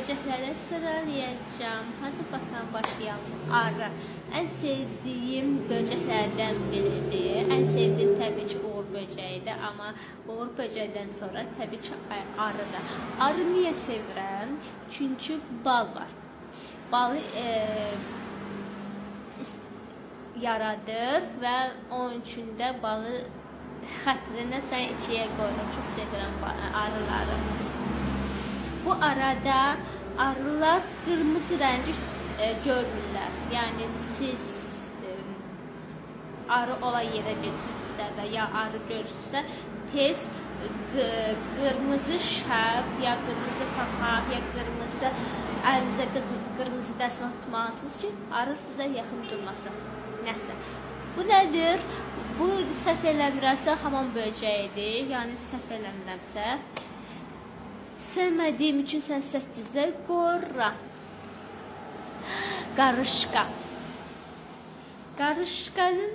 Böcəkləri sıralayacağım. Hadi bakalım başlayalım. Arı. Ən sevdiyim böcəklərdən biridir. Ən sevdiyim təbii ki uğur böcəyidir, amma uğur böcəyindən sonra təbii ki arıdır. Arı niyə sevirəm? Çünki bal var. Balı yaradır və onun üçün də balı xətrinə sən içiyə qoyuram. Çox sevirəm arıları. Bu arada arılar qırmızı rəngi görmürlər. Yəni siz arı olan yerə gedirsinizsə və ya arı görürsünüzsə, tez qırmızı şəf, ya qırmızı papaq, ya qırmızı əlinizə qırmızı dəsmal tutmalısınız ki, arı sizə yaxın durmasın. Nəsə. Bu nədir? Bu səhv eləmirəmsə hamam böcəyidir. Yəni səhv eləmirəmsə. Sevmədiyim üçün sən 8-ə qoyuram. Qarışqa. Qarışqanın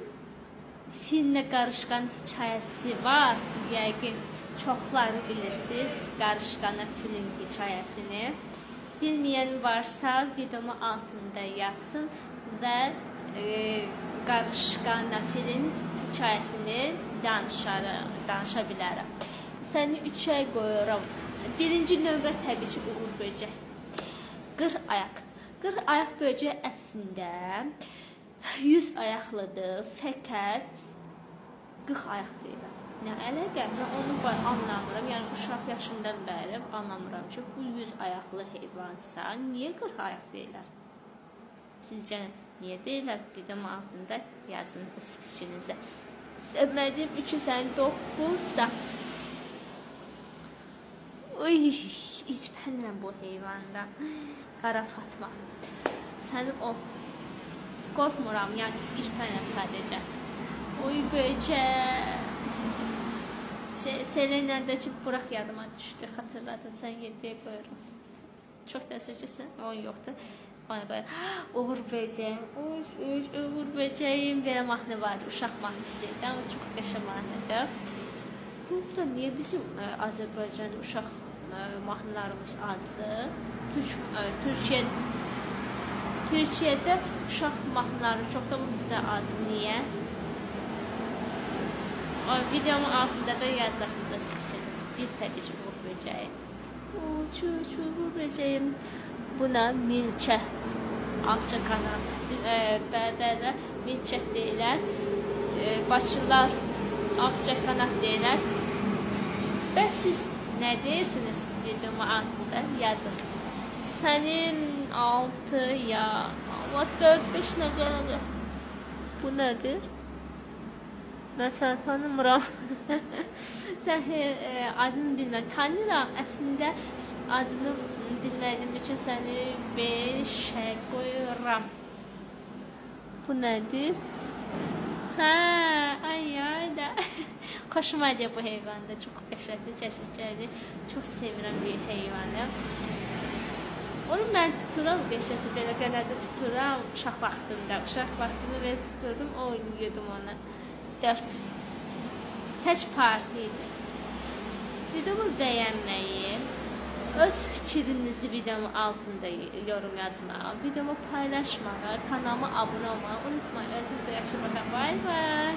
filmdə qarışqanın hekayəsi var. Yəqin çoxları bilirsiniz qarışqanın film hekayəsini. Bilməyən varsa videomu altında yazsın və qarışqanla filin hekayəsini danışa bilərəm. Səni 3-ə qoyuram. Birinci nömrə təbii ki uğur böcək. 40 ayaq. 40 ayaq böcək əslində 100 ayaqlıdır, fəqət 40 ayaq deyirlər. Nə əlaqə? Mən onu anlamıram. Yəni uşaq yaşından bəri anlamıram ki, bu 100 ayaqlı heyvansa niyə 40 ayaq deyirlər? Sizcə niyə deyirlər? Videonun altında yazın öz fikrinizi. Sevmədiyim üçün səni 9-a. Uy, içpənirəm bu heyvandan. Qara Fatma. Səni o qorxmuram, yəni irpənirəm sadəcə. Uy böcək. Selena'dakı Burak yadıma düşdü, xatırladım. Sən 7-yə qoyuram. Çox təəssüf ki, sən 10 yoxdur. Ona qoyuram. Uğur böcəyim, uy, uy, uğur böcəyim. Belə mahnı vardı, uşaq mahnısı idi, amma çox qəşəng mahnıdır. Burada niyə bizim Azərbaycanda uşaq mahnılarımız azdır? Türkiyədə uşaq mahnıları çoxdur, amma bizdə az. Niyə? O videomun altında da yazarsınız öz fikrinizi. Bir təbii ki uğur böcəyi. Uç, uç, uğur böcəyim. Buna milçə, ağcaqanad, bərdədə milçə deyirlər. Bakılılar ağcaqanad deyirlər. Və siz nə deyirsiniz? Videomun altında yazın. Sənin 6 ya amma 4-5 necə necə? Bu nədir? Mən səni tanımıram. Sən adını bilməm. Tanıyıram. Əslində adını bilmədiyim üçün səni 5-ə qoyuram. Bu nədir? Hə, ay ay da. Xoşuma gəlir bu heyvan da. Çox qəşəngdir, cəsurcədir. Çox sevirəm bir heyvanı. Onu mən tuturam, qəşəngcə belə qənədə tuturam uşaq vaxtında. Uşaq vaxtında belə tuturdum, oynayırdım onu. 4. Tək parti idi. Videomu bəyənməyi, öz fikrinizi videomun altında yorum yazmağı, videomu paylaşmağı, kanalıma abunə olmağı unutmayın. Özünüzə yaxşı baxın. Bay bay.